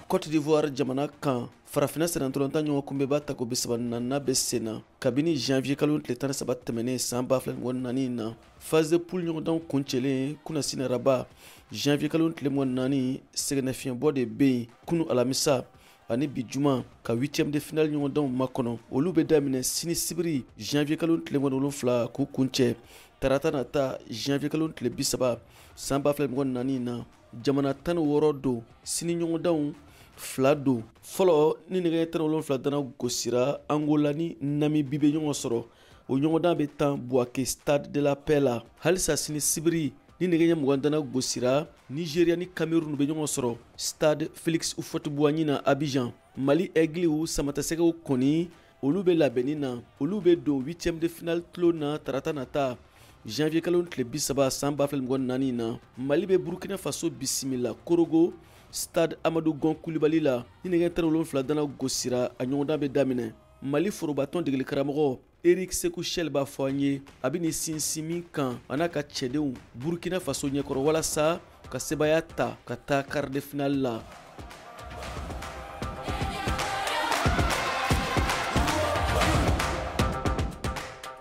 Côte d'Ivoire jamana kan, farafinna sennantolatan ɲɔgɔn kunbɛnba tako 34nan bɛ sen na kabini janvier kalo tile 13 tɛmɛnen san 2024 na. Phase de poule ɲɔgɔndanw kuncɛlen kunasini araba janvier kalo tile 24, sɛgɛnnafiɲɛbɔ de bɛ yen kunu alamisa ani bi juma ka huitième de finale ɲɔgɔndanw makɔnɔ. Olu bɛ daminɛ sini sibiri janvier kalo tile 27 k'u kuncɛ tarata nata janvier kalo tile 30 san 2024 na. Jamana 16 don sini ɲɔgɔndanw 2 don. Fɔlɔ, ni nɛgɛ 17 dana gosira, Angola ni Namibie bɛ ɲɔgɔn sɔrɔ. O ɲɔgɔndan bɛ tan Bouaké Stade de la Paix la. Halisa sini sibiri, ni nɛgɛ ɲɛ 20 dana gosira, Nigeria ni Cameroun bɛ ɲɔgɔn sɔrɔ Stade Félix Houphouët-Boigny na Abidjan. Mali Aigles, samatasɛgɛw kɔni, olu bɛ labɛnni na. Olu bɛ don huitième de finale tulon na tarata nata janvier kalo tile 30 san 2024 na. Mali bɛ Burkina Faso bisimila Korogo Stade Amadou Gon Coulibaly la. Ni nɛgɛ 17 dana gosira, a ɲɔgɔndan bɛ daminɛ. Mali forobatɔn degeli karamɔgɔ Eric Sekou Chelle b'a fɔ an ye a bɛ nin sinsin min kan a n'a ka cɛdenw Burkina Faso ɲɛkɔrɔ walasa ka sebaaya ta ka taa quart de finale la.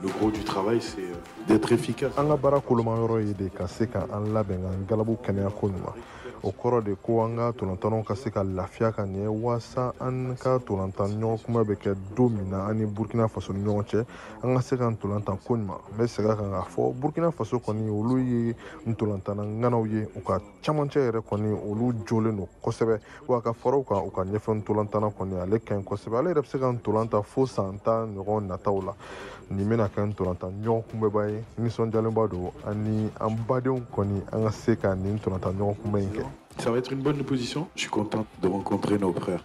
Le gros du travail, c'est d'être efficace. An ka baara koloma yɔrɔ ye de ka se ka an labɛn k'an galabu kɛnɛya ko ɲuman. O kɔrɔ de ko an ka ntolantannaw ka se ka lafiya ka ɲɛ walasa an ka ntolantan ɲɔgɔn kunbɛn bɛ kɛ don min na an ni Burkina Faso ni ɲɔgɔn cɛ, an ka se ka ntolantan ko ɲuman. N bɛ segin a kan k'a fɔ Burkina Faso kɔni, olu ye ntolantanna ŋanaw ye. U ka camancɛ yɛrɛ kɔni, olu jolen don kosɛbɛ, wa ka fara u kan, u ka ɲɛfɛ ntolantanna kɔni, ale ka ɲi kosɛbɛ. Ale yɛrɛ bɛ se ka ntolan ta fo san 10 ɲɔgɔn nataw la. Nin bɛna kɛ ntolantan ɲɔgɔn kunbɛnba ye. Nisɔndiyalenba don ani an badenw kɔni, an ka se ka nin ntolantan ɲɔgɔn kunbɛn in kɛ. Ça va être une bonne position. Je suis content de rencontrer nos frères.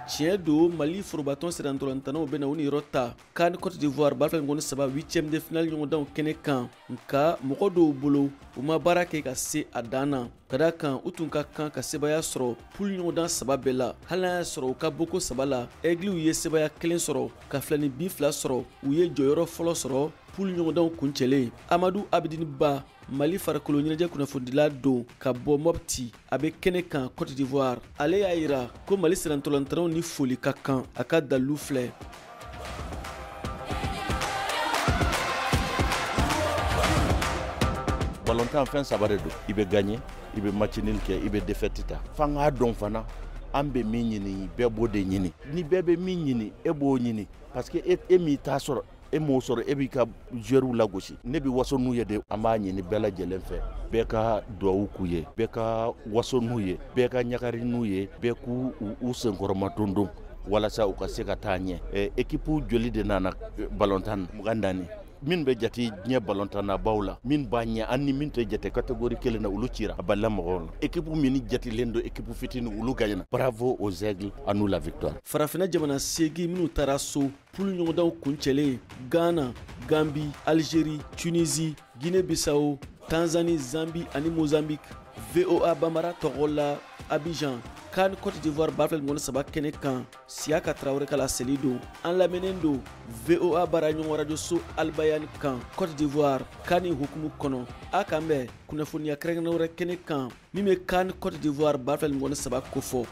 Tiɲɛ don, Mali forobatɔn sennantolatannaw bɛna u niyɔrɔ ta CAN Côte d'Ivoire 2023 huitième de finale ɲɔgɔndanw kɛnɛ kan. Nka mɔgɔ dɔw bolo, u ma baara kɛ ka se a dan na, ka da kan u tun ka kan ka sebaaya sɔrɔ poule ɲɔgɔndan 3 bɛɛ la. Hali n'a y'a sɔrɔ u ka boko 3 la, Aigles ye sebaaya 1 sɔrɔ ka filani bin 2 sɔrɔ, u ye jɔyɔrɔ fɔlɔ sɔrɔ poule ɲɔgɔndanw kuncɛlen. Amadu Abidini Ba, Mali farikolo ɲɛnajɛ kunnafonidila don ka bɔ Mopti, a bɛ kɛnɛ kan Côte d'Ivoire. Ale y'a yira ko Mali sennantolatannaw ni foli ka kan. A ka dalilu filɛ. Balontan fɛn 3 de don: i bɛ gagner, i bɛ match nul kɛ, i bɛ défaite ta. F'an k'a dɔn fana, an bɛ min ɲini, bɛɛ b'o de ɲini. Ni bɛɛ bɛ min ɲini, e b'o ɲini, parce que e m'i ta sɔrɔ, e m'o sɔrɔ, e b'i ka joueur lagosi. Ne bɛ waso n'u ye de. An b'a ɲini bɛɛ lajɛlen fɛ, bɛɛ ka duwawu k'u ye, bɛɛ ka waso n'u ye, bɛɛ ka ɲagari n'u ye, bɛɛ k'u u senkɔrɔma dondon walasa u ka se ka taa ɲɛ. Équipe joli de nana balontan? 24. Min bɛ jate diɲɛ balontannabaw la, min b'a ɲɛ, an ni min tɛ jate catégorie kelen na, olu cira a balila mɔgɔw la. Équipe min jatelen don équipe fitinin, olu gagnera. Bravo aux Aigles, à nous la victoire. Farafinna jamana 8 minnu taara so poule ɲɔgɔndanw kuncɛlen: Ghana, Gambie, Algérie, Tunisie, Guinée-Bissau, Tanzanie, Zambie ani Mozambique. VOA Bambara tɔgɔ la, Abidjan, CAN Côte d'Ivoire 2023 kɛnɛ kan, Siyaka Tarawele ka laseli don. An lamɛnnen don VOA baaraɲɔgɔn radio so Albayani kan Côte d'Ivoire CAN hukumu kɔnɔ. A k'an bɛn kunnafoniya kɛrɛnkɛrɛn wɛrɛ kɛnɛ kan min bɛ CAN Côte d'Ivoire 2023 kofɔ.